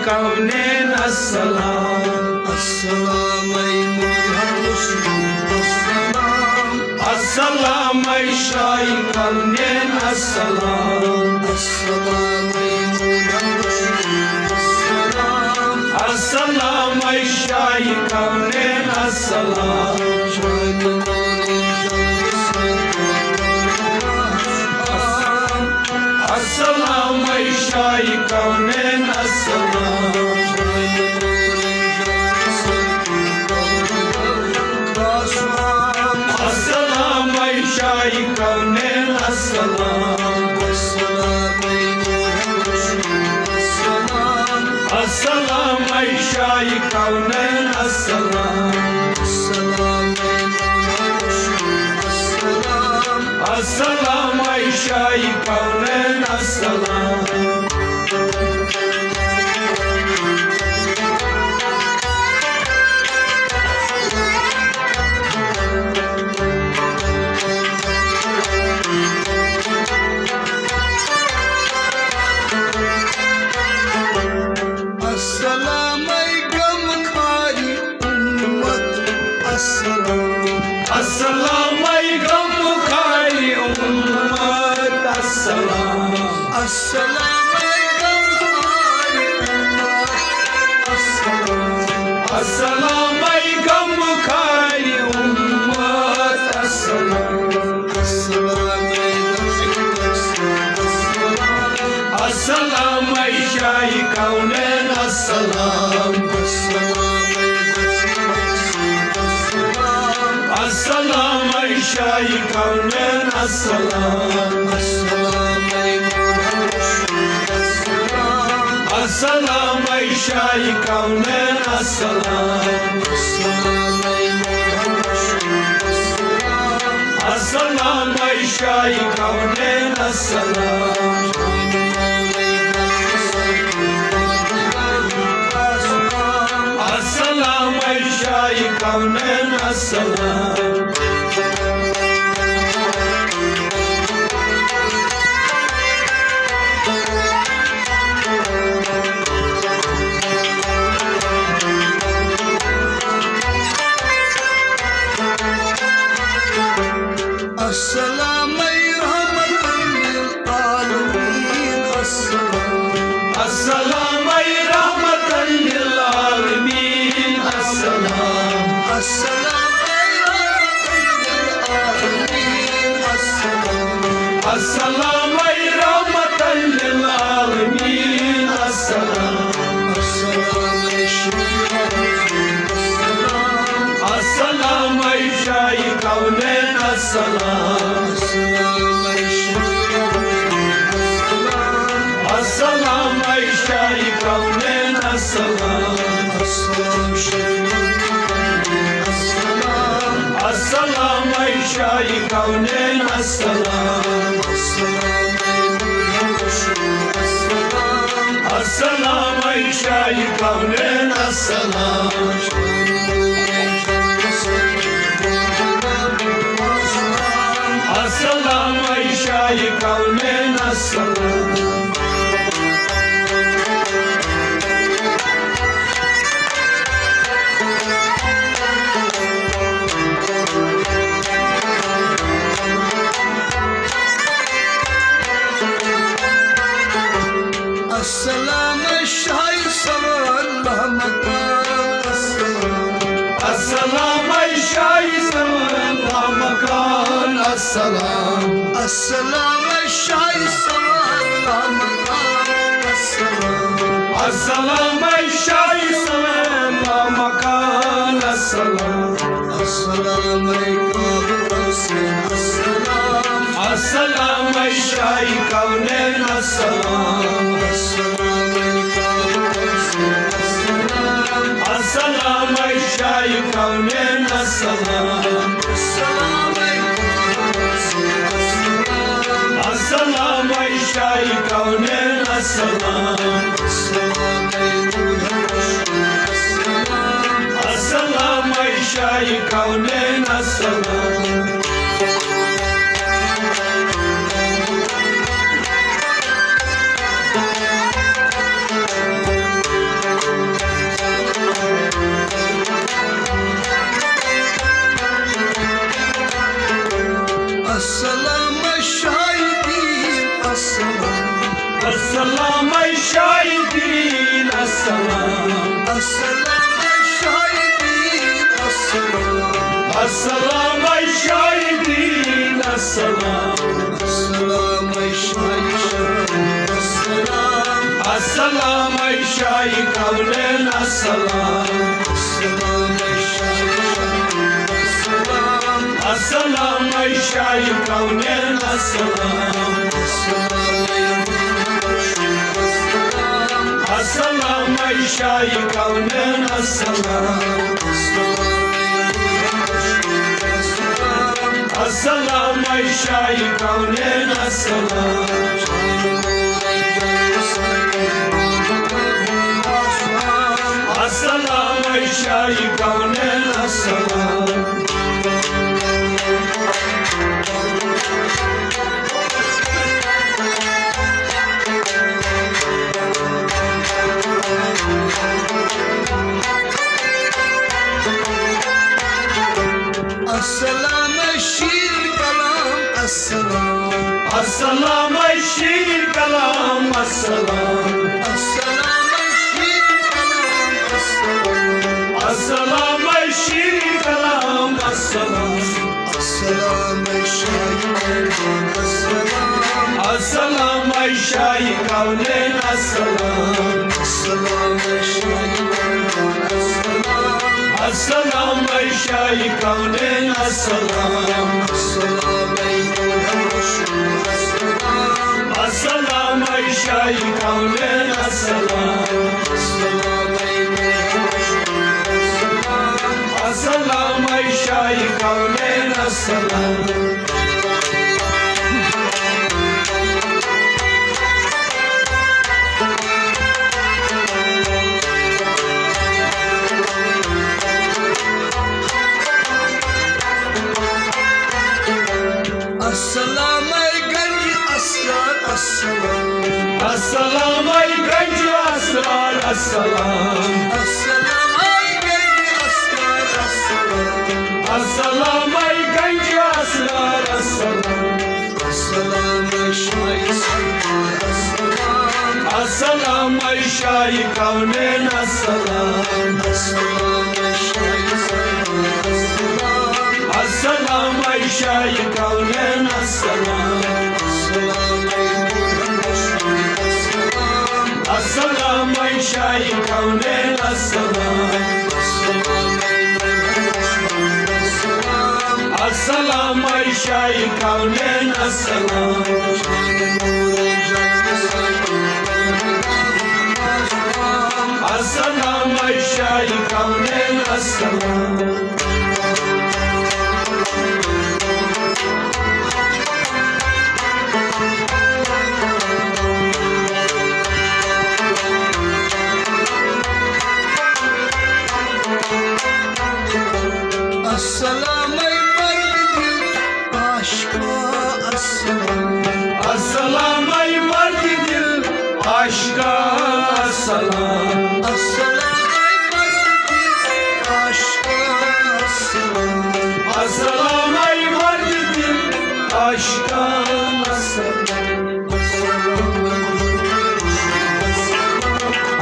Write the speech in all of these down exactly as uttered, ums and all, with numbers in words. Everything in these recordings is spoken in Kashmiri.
کونین السلام۔ السلام اے مُلہٕ حسن السلام۔ السلام اے شاہ کونین السلام۔ السلام اے مُلہٕ حسن السلام۔ السلام اے شاہ کونین السلام۔ السلام اے شاہ کونین السلام۔ السلام اے شاہ کونین السلام۔ السلام اے شاہ کونین السلام۔ السلام اے شاہ کونین السلام۔ السلام اے غم خاری امت السلام۔ السلام اے غم خاری امت السلام۔ السلام اے غم خاری امت السلام۔ السلام اے غم خاری امت السلام۔ السلام اے غم السلام۔ السلام اے شاہ کونین السلام۔ السلام اے غم السلام۔ السلام اے شاہ کونین السلام۔ السلام اے مُلہٕ حسن السلام۔ السلام اے شاہ کونین السلام۔ السلام اے مُلہٕ حسن السلام۔ السلام اے شاہ کونین السلام۔ السلام اے شاہ کونین السلام۔ السلام اے رحمت للعالمین السلام۔ السلام اے رحمت للعالمین السلام۔ السلام اے رحمت للعالمین السلام۔ السلام اے رحمت للعالمین السلام۔ السلام اے شاہ السلام۔ السلام اے شاہ کونین السلام۔ السلام اے شاہ السلام۔ السلام اے شاہ کونین السلام۔ السلام شاہ السلام۔ السلام اے شاہ کونین السلام۔ السلام اے مُلہٕ حسن السلام۔ السلام اے شاہ کونین السلام۔ السلام اے شاہ کونین السلام۔ السلام اے شاہ سوال مکان السلام۔ السلام اے شاہ سوال مکان السلام۔ السلام اے شاہ سوال مکان السلام۔ السلام اے شاہ سوال مکان السلام۔ السلام اے کعبہ حسین السلام۔ السلام اے شاہ کونین السلام۔ السلام اے کعبہ حسین السلام۔ السلام اے شاہ کونین السلام۔ السلام اے کعبہ حسین السلام۔ السلام اے شاہ کونین السلام۔ السلام اے مُلہٕ حسن السلام۔ السلام اے شاہ کونین السلام۔ السلام اے شاہدین، السلام۔ السلام اے شاہدین، السلام۔ السلام اے شاہدین، السلام۔ السلام اے شاہ کونین، السلام۔ السلام اے شاہدین، السلام۔ السلام اے شاہ کونین، السلام۔ السلام اے شاہ کونین، السلام۔ السلام اے شاہ کونین، السلام۔ السلام اے شاہ کونین، السلام۔ السلام اے شیر کلام، السلام۔ السلام اے شیر کلام، السلام۔ السلام اے شیر کلام، السلام۔ السلام اے شیر کلام، السلام۔ السلام اے شاہ کونین، السلام۔ السلام اے شاہ کونین، السلام۔ السلام اے شاہ کونین، السلام۔ السلام اے شاہ کونین، السلام۔ السلام اے نور الرسول، السلام۔ السلام اے شاہ کونین، السلام۔ السلام اے نور الرسول، السلام۔ السلام اے شاہ کونین، السلام۔ السلام اے گنج اسرار، السلام۔ السلام اے گنج اسرار، السلام۔ السلام اے گنج اسرار، السلام۔ السلام اے گنج اسرار، السلام۔ السلام اے شاہ سرور، السلام۔ السلام اے شاہ کونین، السلام۔ السلام اے شاہ سرور، السلام۔ السلام اے شاہ کونین، السلام۔ السلام اے نور الرسول، السلام۔ السلام اے شاہ کونین، السلام۔ السلام اے نور الرسول، السلام۔ السلام اے شاہ کونین، السلام۔ السلام اے شاہ کونین، السلام۔ السلام اے مرد دل عاشقا، السلام۔ السلام اے مرد دل عاشقا، السلام۔ السلام اے مرد دل عاشقا، السلام۔ السلام اے مرد دل عاشقا، السلام۔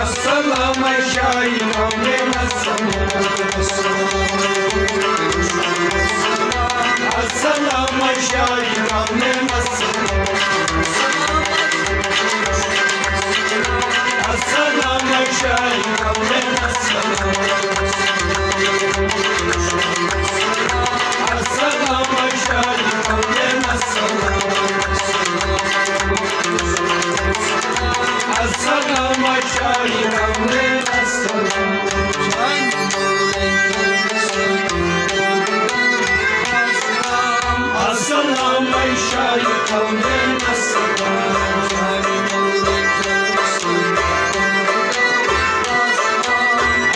السلام اے شاہ کونین، السلام۔ السلام اے شاہ کونین، السلام۔ السلام اے شاہ کونین، السلام۔ السلام اے شاہ کونین، السلام۔ السلام اے شاہ کونین، السلام۔ السلام اے شاہ کونین، السلام۔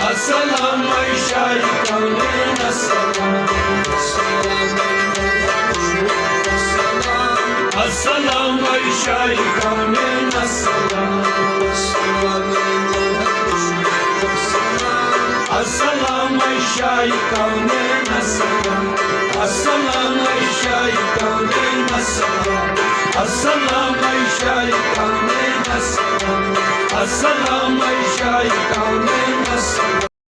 السلام اے شاہ کونین، السلام۔ السلام اے شاہ کونین، السلام۔ السلام اے شاہ کونین، السلام۔ السلام اے شاہ کونین، السلام۔ السلام اے شاہ کونین، السلام۔ السلام علیکم۔